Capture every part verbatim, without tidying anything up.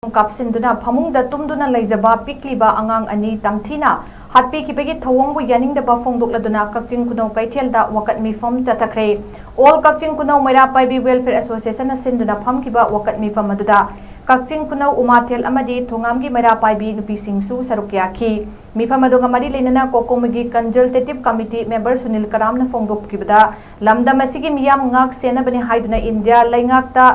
ꯀꯥꯞꯁꯤꯟꯗꯨꯅ ꯐꯃꯨꯡꯗ ꯇꯨꯝꯗꯨꯅ ꯂꯩꯖꯕ ꯄꯤꯛꯂꯤꯕ ꯑꯉꯥꯡ ꯑꯅꯤ ꯇꯝꯊꯤꯅ ꯍꯥꯠꯄꯤꯈꯤꯕꯒꯤ ꯊꯧꯑꯣꯡꯕꯨ ꯌꯥꯅꯤꯡꯗꯕ ꯐꯣꯡꯗꯣꯛꯂꯗꯨꯅ ꯀꯛꯆꯤꯡ ꯈꯨꯅꯧ ꯀꯩꯊꯦꯜꯗ ꯋꯥꯀꯠ ꯃꯤꯐꯝ ꯆꯠꯊꯈ꯭ꯔꯦ꯫ ꯑꯣꯜ ꯀꯛꯆꯤꯡ ꯈꯨꯅꯧ ꯃꯩꯔꯥ ꯄꯥꯏꯕꯤ ꯋꯦꯜꯐꯤꯌꯔ ꯑꯦꯁꯣꯁꯤꯌꯦꯁꯟꯅ ꯁꯤꯟꯗꯨꯅ ꯐꯝꯈꯤꯕ ꯋꯥꯀꯠ ꯃꯤꯐꯝ ꯑꯗꯨꯗ ꯀꯛꯆꯤꯡ ꯈꯨꯅꯧ ꯎꯃꯥꯊꯦꯜ ꯑꯃꯗꯤ ꯊꯣꯉꯥꯝꯒꯤ ꯃꯩꯔꯥ ꯄꯥꯏꯕꯤ ꯅꯨꯄꯤꯁꯤꯡꯁꯨ ꯁꯔꯨꯛ ꯌꯥꯈꯤ꯫ ꯃꯤꯐꯝ ꯑꯗꯨꯒ ꯃꯔꯤ ꯂꯩꯅꯅ ꯀꯣꯀꯣꯃꯤꯒꯤ ꯀꯟꯁꯜꯇꯦꯇꯤꯚ ꯀꯃꯤꯇꯤ ꯃꯦꯝꯕꯔ ꯁꯨꯅꯤꯜ ꯀꯔꯥꯝꯅ ꯐꯣꯡꯗꯣꯛꯈꯤꯕꯗ, ꯂꯝꯗꯝ ꯑꯁꯤꯒꯤ ꯃꯤꯌꯥꯝ ꯉꯥꯛ ꯁꯦꯟꯅꯕꯅꯤ ꯍꯥꯏꯗꯨꯅ ꯏꯟꯗꯤꯌꯥ ꯂꯩꯉꯥꯛꯇ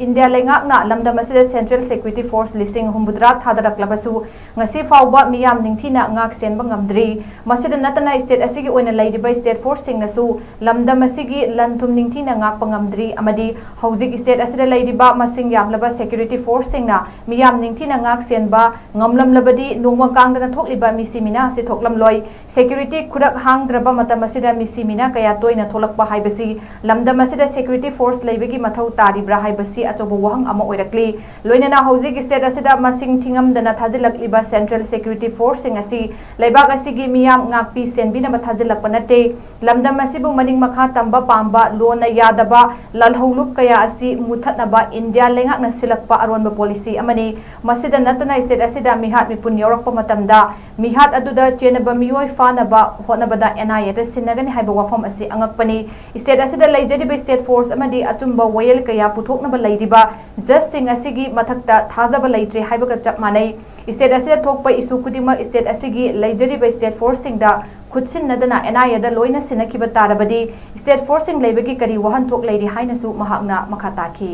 ꯏꯟꯗꯤꯌꯥ ꯂꯩꯉꯥꯛꯅ ꯂꯝꯗꯝ ꯑꯁꯤꯗ ꯁꯦꯟꯇ꯭ꯔꯦꯜ ꯁꯦꯀ꯭ꯌꯨꯔꯤꯇꯤ ꯐꯣꯔꯁ ꯂꯤꯁꯤꯡ ꯍꯨꯝꯐꯨꯇꯔꯥ ꯊꯥꯗꯔꯛꯂꯕꯁꯨ, ꯉꯁꯤ ꯐꯥꯎꯕ ꯃꯤꯌꯥꯝ ꯅꯤꯡꯊꯤꯅ ꯉꯥꯛ ꯁꯦꯟꯕ ꯉꯝꯗ꯭ꯔꯤ꯫ ꯃꯁꯤꯗ ꯅꯠꯇꯅ, ꯁ꯭ꯇꯦꯠ ꯑꯁꯤꯒꯤ ꯑꯣꯏꯅ ꯂꯩꯔꯤꯕ ꯁ꯭ꯇꯦꯠ ꯐꯣꯔꯁꯁꯤꯡꯅꯁꯨ ꯂꯝꯗꯝ ꯑꯁꯤꯒꯤ ꯂꯟ ꯊꯨꯝ ꯅꯤꯡꯊꯤꯅ ꯉꯥꯛꯄ ꯉꯝꯗ꯭ꯔꯤ ꯑꯃꯗꯤ ꯍꯧꯖꯤꯛ ꯁ꯭ꯇꯦꯠ ꯑꯁꯤꯗ ꯂꯩꯔꯤꯕ ꯃꯁꯤꯡ ꯌꯥꯝꯂꯕ ꯁꯦꯀ꯭ꯌꯨꯔꯤꯇꯤ ꯐꯣꯔꯁꯁꯤꯡꯅ ꯃꯤꯌꯥꯝ ꯅꯤꯡꯊꯤꯅ ꯉꯥꯛ ꯁꯦꯟꯕ ꯉꯝꯂꯝꯂꯕꯗꯤ, ꯅꯣꯡꯃ ꯀꯥꯡꯗꯅ ꯊꯣꯛꯂꯤꯕ ꯃꯤꯁꯤ ꯃꯤꯅꯥ ꯑꯁꯤ ꯊꯣꯛꯂꯝꯂꯣꯏ꯫ ꯁꯦꯀ꯭ꯌꯨꯔꯤꯇꯤ ꯈꯨꯔꯛ ꯍꯥꯡꯗ꯭ꯔꯕ ꯃꯇꯝ ꯑꯁꯤꯗ ꯃꯤꯁꯤ ꯃꯤꯅꯥ ꯀꯌꯥ ꯇꯣꯏꯅ ꯊꯣꯛꯂꯛꯄ ꯍꯥꯏꯕꯁꯤ ꯂꯝꯗꯝ ꯑꯁꯤꯗ ꯁꯦꯀ꯭ꯌꯨꯔꯤꯇꯤ ꯐꯣꯔꯁ ꯂꯩꯕꯒꯤ ꯃꯊꯧ ꯇꯥꯔꯤꯕ꯭ꯔꯥ ꯍꯥꯏꯕꯁꯤ ꯑꯆꯧꯕ ꯋꯥꯍꯪ ꯑꯃ ꯑꯣꯏꯔꯛꯂꯤ꯫ ꯂꯣꯏꯅꯅ ꯍꯧꯖꯤꯛ ꯁ꯭ꯇꯦꯠ ꯑꯁꯤꯗ ꯃꯁꯤꯡ ꯊꯤꯉꯝꯗꯅ ꯊꯥꯖꯤꯜꯂꯛꯂꯤꯕ ꯁꯦꯟꯇ꯭ꯔꯦꯜ ꯁꯦꯀ꯭ꯌꯨꯔꯤꯇꯤ ꯐꯣꯔꯁꯁꯤꯡ ꯑꯁꯤ ꯂꯩꯕꯥꯛ ꯑꯁꯤꯒꯤ ꯃꯤꯌꯥꯝ ꯉꯥꯛꯄꯤ ꯁꯦꯟꯕꯤꯅꯕ ꯊꯥꯖꯤꯜꯂꯛꯄ ꯅꯠꯇꯦ꯫ ꯂꯝꯗꯝ ꯑꯁꯤꯕꯨ ꯃꯅꯤꯡ ꯃꯈꯥ ꯇꯝꯕ ꯄꯥꯝꯕ, ꯂꯣꯟꯅ ꯌꯥꯗꯕ ꯂꯥꯜꯍꯧꯂꯨꯞ ꯀꯌꯥ ꯑꯁꯤ ꯃꯨꯊꯠꯅꯕ ꯏꯟꯗꯤꯌꯥ ꯂꯩꯉꯥꯛꯅ ꯁꯤꯜꯂꯛꯄ ꯑꯔꯣꯟꯕ ꯄꯣꯂꯤꯁꯤ ꯑꯃꯅꯤ꯫ ꯃꯁꯤꯗ ꯅꯠꯇꯅ, ꯁ꯭ꯇꯦꯠ ꯑꯁꯤꯗ ꯃꯤꯍꯥꯠ ꯃꯤꯄꯨꯟ ꯌꯥꯎꯔꯛꯄ ꯃꯇꯝꯗ ꯃꯤꯍꯥꯠ ꯑꯗꯨꯗ ꯆꯦꯟꯅꯕ ꯃꯤꯑꯣꯏ ꯐꯥꯅꯕ ꯍꯣꯠꯅꯕꯗ ꯑꯦꯟ ꯑꯥꯏ ꯑꯦꯗ ꯁꯤꯟꯅꯒꯅꯤ ꯍꯥꯏꯕ ꯋꯥꯐꯝ ꯑꯁꯤ ꯑꯉꯛꯄꯅꯤ꯫ ꯁ꯭ꯇꯦꯠ ꯑꯁꯤꯗ ꯂꯩꯖꯔꯤꯕ ꯁ꯭ꯇꯦꯠ ꯐꯣꯔꯁ ꯑꯃꯗꯤ ꯑꯆꯨꯝꯕ ꯋꯥꯌꯦꯜ ꯀꯌꯥ ꯄꯨꯊꯣꯛꯅꯕ ꯂꯩꯔꯤꯕ ꯖꯖꯁꯤꯡ ꯑꯁꯤꯒꯤ ꯃꯊꯛꯇ ꯊꯥꯖꯕ ꯂꯩꯇ꯭ꯔꯦ ꯍꯥꯏꯕꯒ ꯆꯞ ꯃꯥꯟꯅꯩ꯫ ꯁ꯭ꯇꯦꯠ ꯑꯁꯤꯗ ꯊꯣꯛꯄ ꯏꯁꯨ ꯈꯨꯗꯤꯡꯃꯛ ꯁ꯭ꯇꯦꯠ ꯑꯁꯤꯒꯤ ꯂꯩꯖꯔꯤꯕ ꯁ꯭ꯇꯦꯠ ꯐꯣꯔꯁꯁꯤꯡꯗ ꯈꯨꯠꯁꯤꯟꯅꯗꯅ ꯑꯦꯟ ꯑꯥꯏ ꯑꯦꯗ ꯂꯣꯏꯅ ꯁꯤꯟꯅꯈꯤꯕ ꯇꯥꯔꯕꯗꯤ, ꯁ꯭ꯇꯦꯠ ꯐꯣꯔꯁꯁꯤꯡ ꯂꯩꯕꯒꯤ ꯀꯔꯤ ꯋꯥꯍꯟꯊꯣꯛ ꯂꯩꯔꯤ ꯍꯥꯏꯅꯁꯨ ꯃꯍꯥꯛꯅ ꯃꯈꯥ ꯇꯥꯈꯤ꯫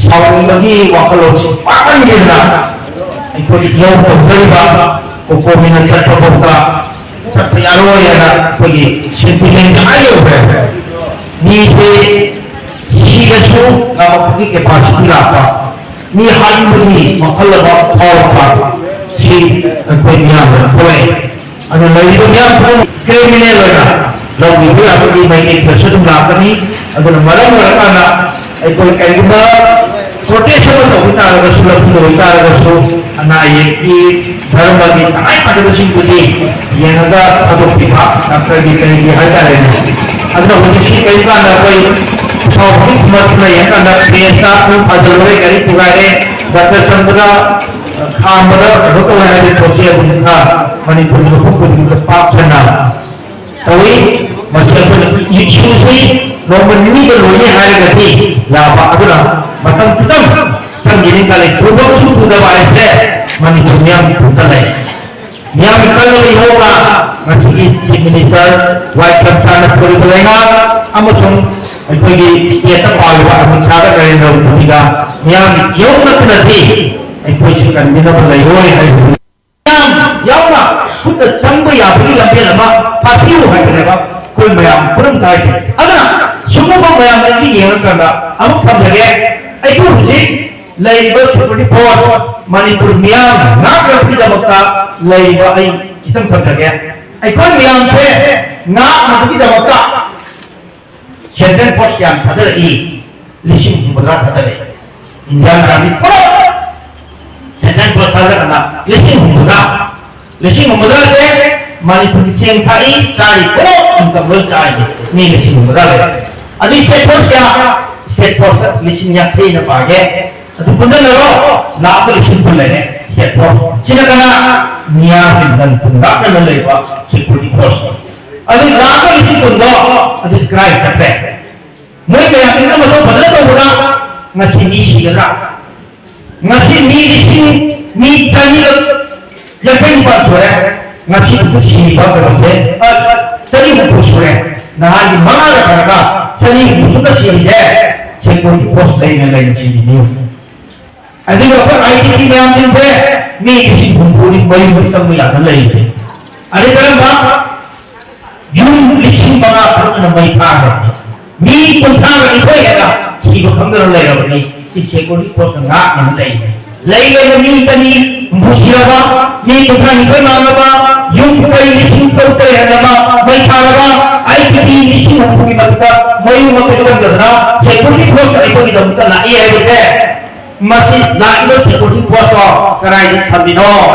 ꯁꯥꯎꯅꯤꯡꯕꯒꯤ ꯋꯥꯈꯜꯂꯣꯟꯁꯤ ꯄꯥꯛꯃꯟꯈꯤꯗꯅ ꯑꯩꯈꯣꯏ ꯏꯍꯧ ꯇꯧꯖꯔꯤꯕ ꯀꯣꯀꯣꯃꯤꯅ ꯆꯠꯄ ꯐꯥꯎꯗ ꯆꯠꯄ ꯌꯥꯔꯣꯏ ꯍꯥꯏꯅ ꯑꯩꯈꯣꯏꯒꯤ ꯁꯦꯟꯇꯤꯃꯦꯟꯁꯦ ꯑꯥ ꯌꯧꯈ꯭ꯔꯦ꯫ ꯃꯤꯁꯦ ꯁꯤꯔꯁꯨ ꯉꯝꯃꯛꯄꯒꯤ ꯀꯦꯄꯥꯁꯤꯇꯤ ꯂꯥꯛꯄ, ꯃꯤ ꯍꯥꯠꯅꯤꯡꯕꯒꯤ ꯋꯥꯈꯜ ꯑꯃ ꯐꯥꯎꯔꯛꯄ, ꯁꯤ ꯑꯩꯈꯣꯏ ꯃꯤꯌꯥꯝꯗ ꯊꯣꯛꯂꯛꯑꯦ꯫ ꯑꯗꯨ ꯂꯩꯔꯤꯕ ꯃꯤꯌꯥꯝ ꯄꯨꯝꯅꯃꯛ ꯀ꯭ꯔꯤꯃꯤꯅꯦꯜ ꯑꯣꯏꯅ ꯂꯧꯕꯤꯕ ꯌꯥꯕꯒꯤ ꯃꯥꯏꯀꯩꯗꯁꯨ ꯑꯗꯨꯝ ꯂꯥꯛꯀꯅꯤ꯫ ꯑꯗꯨꯅ ꯃꯔꯝ ꯑꯣꯏꯔꯀꯥꯟꯗ ꯑꯩꯈꯣꯏ ꯀꯔꯤꯒꯨꯝꯕ ꯄ꯭ꯔꯣꯇꯦꯁ ꯑꯃ ꯇꯧꯕ ꯇꯥꯔꯒꯁꯨ, ꯂꯐꯨꯗ ꯑꯣꯏ ꯇꯥꯔꯒꯁꯨ, ꯑꯅꯥ ꯑꯌꯦꯛꯀꯤ ꯙꯔꯃꯒꯤ ꯇꯉꯥꯏ ꯐꯗꯕꯁꯤꯡꯗꯨꯗꯤ ꯌꯦꯡꯉꯒ ꯊꯥꯗꯣꯛꯄꯤꯕ, ꯗꯥꯛꯇꯔꯒꯤ ꯀꯔꯤꯒꯤ ꯍꯥꯏꯇꯥꯔꯦꯅꯦ꯫ ꯑꯗꯨꯅ ꯍꯧꯖꯤꯛꯁꯤ ꯀꯔꯤꯒꯨꯝꯕ ꯀꯥꯟꯗ ꯑꯩꯈꯣꯏ ꯁꯥꯎꯕꯒꯤ ꯈꯨꯃꯟ ꯂꯩꯔꯀꯥꯟꯗ ꯄ꯭ꯔꯦꯁꯇ ꯑꯗꯨꯝ ꯊꯥꯖꯤꯜꯂꯨꯔꯦ, ꯒꯥꯔꯤ ꯊꯨꯒꯥꯏꯔꯦ, ꯗꯥꯛꯇꯔ ꯆꯟꯗ꯭ꯔ ꯈꯥꯝꯕꯗ ꯀꯩꯅꯣ ꯇꯧꯔꯦ ꯍꯥꯏꯕ ꯄꯣꯠꯁꯦ ꯑꯗꯨꯝ ꯈꯔ ꯃꯅꯤꯄꯨꯔꯒꯤ ꯃꯐꯝ ꯈꯨꯗꯤꯡꯃꯛꯇ ꯄꯥꯛ ꯁꯟꯅ ꯇꯧꯏ꯫ ꯃꯁꯤ ꯑꯩꯈꯣꯏꯅ ꯏꯁꯨꯁꯤ ꯅꯣꯡꯃ ꯅꯤꯅꯤꯗ ꯂꯣꯏꯅꯤ ꯍꯥꯏꯔꯒꯗꯤ ꯌꯥꯕ, ꯑꯗꯨꯅ ꯃꯇꯝ ꯈꯤꯇꯪ ꯆꯪꯒꯅꯤ ꯈꯜꯂꯤ꯫ ꯊꯨꯕꯛꯁꯨ ꯊꯨꯗꯕ ꯍꯥꯏꯁꯦ ꯃꯅꯤꯄꯨꯔ ꯃꯤꯌꯥꯝꯒꯤ ꯈꯨꯠꯇ ꯂꯩ꯫ ꯃꯤꯌꯥꯝꯒꯤ ꯀꯟꯅꯕ ꯏꯍꯧꯅ ꯉꯁꯤꯒꯤ Chief Minister ꯋꯥꯏ ꯈꯝꯁꯥꯅ ꯄꯨꯔꯤꯕ ꯂꯩꯉꯥꯛ ꯑꯃꯁꯨꯡ ꯑꯩꯈꯣꯏꯒꯤ stateꯇ ꯄꯥꯜꯂꯤꯕ ꯑꯃꯤꯠ ꯁꯥꯍꯒ ꯅꯔꯦꯟꯗ꯭ꯔ ꯃꯣꯗꯤꯒ ꯃꯤꯌꯥꯝꯒꯤ ꯏꯍꯧ ꯅꯠꯇꯅꯗꯤ ꯑꯩꯈꯣꯏꯁꯨ ꯀꯟꯕꯤꯅꯕ ꯂꯩꯔꯣꯏ ꯍꯥꯏꯕꯁꯤ ꯃꯤꯌꯥꯝ ꯌꯥꯎꯅ ꯈꯨꯠꯅ ꯆꯪꯕ ꯌꯥꯕꯒꯤ ꯂꯝꯕꯦꯜ ꯑꯃ ꯐꯥꯠꯄꯤꯌꯨ ꯍꯥꯏꯕꯅꯦꯕ ꯑꯩꯈꯣꯏ ꯃꯌꯥꯝ ꯄꯨꯝꯅꯃꯛꯇ ꯍꯥꯏꯁꯦ꯫ ꯑꯗꯨꯅ ꯁꯤꯒꯨꯝꯕ ꯃꯌꯥꯝ ꯑꯁꯤ ꯌꯦꯡꯉꯀꯥꯟꯗ ꯑꯃꯨꯛ ꯊꯝꯖꯒꯦ꯫ ꯑꯩꯈꯣꯏ ꯍꯧꯖꯤꯛ ꯂꯩꯔꯤꯕ security force ꯃꯅꯤꯄꯨꯔ ꯃꯤꯌꯥꯝ ꯉꯥꯛꯅꯕꯒꯤꯗꯃꯛꯇ ꯂꯩꯔꯤꯕ ꯑꯩ ꯈꯤꯇꯪ ꯊꯝꯖꯒꯦ꯫ ꯑꯩꯈꯣꯏ ꯃꯌꯥꯝꯁꯦ ꯉꯥꯛꯅꯕꯒꯤꯗꯃꯛꯇ central force ꯀꯌꯥꯝ ꯊꯥꯗꯔꯛꯏ? ꯂꯤꯁꯤꯡ ꯍꯨꯝꯐꯨꯇꯔꯥ ꯊꯥꯗꯔꯛꯏ꯫ Indian Army ꯄꯨꯂꯞ central force ꯊꯥꯗꯔꯛꯑꯒ ꯂꯤꯁꯤꯡ ꯍꯨꯝꯐꯨꯇꯔꯥ, ꯂꯤꯁꯤꯡ ꯍꯨꯝꯐꯨꯇꯔꯥꯁꯦ ꯃꯅꯤꯄꯨꯔꯒꯤ ꯆꯦꯡ ꯊꯥꯛꯏ, ꯆꯥꯔꯤ ꯄꯨꯂꯞ income ꯂꯣꯏ ꯆꯥꯔꯤꯅꯤ꯫ ꯃꯤ ꯂꯤꯁꯤꯡ ꯍꯨꯝꯐꯨꯇꯔꯥ ꯂꯩ꯫ ꯑꯗꯨ state force ꯀꯌꯥ? State force ꯂꯤꯁꯤꯡ ꯌꯥꯡꯈꯩꯅ ꯄꯥꯒꯦ꯫ ꯑꯗꯨ ꯄꯨꯟꯁꯤꯜꯂꯔꯣ, ꯂꯥꯛ ꯑꯃ ꯂꯤꯁꯤꯡ ꯀꯨꯟ ꯂꯩꯔꯦ state force꯫ ꯁꯤꯅ ꯀꯅꯥ? ꯃꯤꯌꯥꯝꯒꯤ ꯂꯟ ꯊꯨꯝ ꯉꯥꯛꯅꯅ ꯂꯩꯕ security force꯫ ꯑꯗꯨ ꯂꯥꯛ ꯑꯃ ꯂꯤꯁꯤꯡ ꯀꯨꯟꯗꯣ ꯑꯗꯨ ꯀꯗꯥꯏ ꯆꯠꯈ꯭ꯔꯦ? ꯃꯣꯏ ꯃꯌꯥꯝꯁꯤꯅ ꯃꯊꯧ ꯐꯖꯅ ꯇꯧꯕꯗ ꯉꯁꯤ ꯃꯤ ꯁꯤꯒꯗ꯭ꯔꯥ? ꯉꯁꯤ ꯃꯤ ꯂꯤꯁꯤꯡ, ꯃꯤ ꯆꯅꯤꯒ ꯌꯥꯡꯈꯩ ꯅꯤꯄꯥꯟ ꯁꯨꯔꯦ꯫ ꯉꯁꯤ ꯁꯤꯔꯤꯕ ꯀꯩꯅꯣꯁꯦ, ꯑ, ꯆꯅꯤ ꯍꯨꯝꯐꯨ ꯁꯨꯔꯦ꯫ ꯅꯍꯥꯟꯒꯤ ꯃꯉꯥꯗ ꯐꯔꯒ ꯆꯅꯤ ꯍꯨꯝꯐꯨ ꯁꯨꯕ ꯁꯤꯔꯤꯁꯦ security force ꯂꯩꯅ ꯂꯩꯅ ꯁꯤꯔꯤꯅꯤ꯫ ꯑꯗꯨꯒ ꯑꯩꯈꯣꯏ IDP ꯃꯌꯥꯝꯁꯤꯡꯁꯦ ꯃꯤ ꯂꯤꯁꯤꯡ ꯍꯨꯝꯐꯨ ꯃꯔꯤꯐꯥꯎ ꯆꯪꯕ ꯌꯥꯗꯅ ꯂꯩꯔꯤꯁꯦ꯫ ꯑꯗꯩ ꯀꯔꯝꯕ? ꯌꯨꯝ ꯂꯤꯁꯤꯡ ꯃꯉꯥ ꯇꯔꯨꯛꯅ ꯃꯩ ꯊꯥꯈ꯭ꯔꯕꯅꯤ꯫ ꯃꯤ ꯀꯨꯟꯊ꯭ꯔꯥꯒ ꯅꯤꯊꯣꯏ ꯍꯦꯟꯅ ꯊꯤꯕ ꯈꯪꯗꯅ ꯂꯩꯔꯕꯅꯤ꯫ ꯁꯤ security force ꯉꯥꯛꯅ ꯂꯩꯔꯤꯅꯤ꯫ ꯂꯩꯔꯤꯕ ꯃꯤ ꯆꯅꯤ ꯍꯨꯝꯐꯨ ꯁꯤꯔꯕ, ꯃꯤ ꯀꯨꯟꯊ꯭ꯔꯥ ꯅꯤꯊꯣꯏ ꯃꯥꯡꯂꯕ, ꯌꯨꯝ ꯀꯩ ꯂꯤꯁꯤꯡ ꯇꯔꯨꯛ ꯇꯔꯦꯠ ꯍꯦꯜꯂꯕ, ꯃꯩ ꯊꯥꯔꯕ, IDP ꯂꯤꯁꯤꯡ ꯍꯨꯝꯐꯨꯒꯤ ꯃꯊꯛꯇ ꯃꯌꯨꯝ ꯃꯀꯩ ꯆꯪꯗꯗꯅ security force ꯑꯩꯈꯣꯏꯒꯤꯗꯃꯛꯇ ꯂꯥꯛꯏ ꯍꯥꯏꯕꯁꯦ ꯃꯁꯤ ꯂꯥꯛꯏꯕ security force ꯇꯣ ꯀꯗꯥꯏꯗ ꯊꯝꯃꯤꯅꯣ ꯍꯥꯏꯕ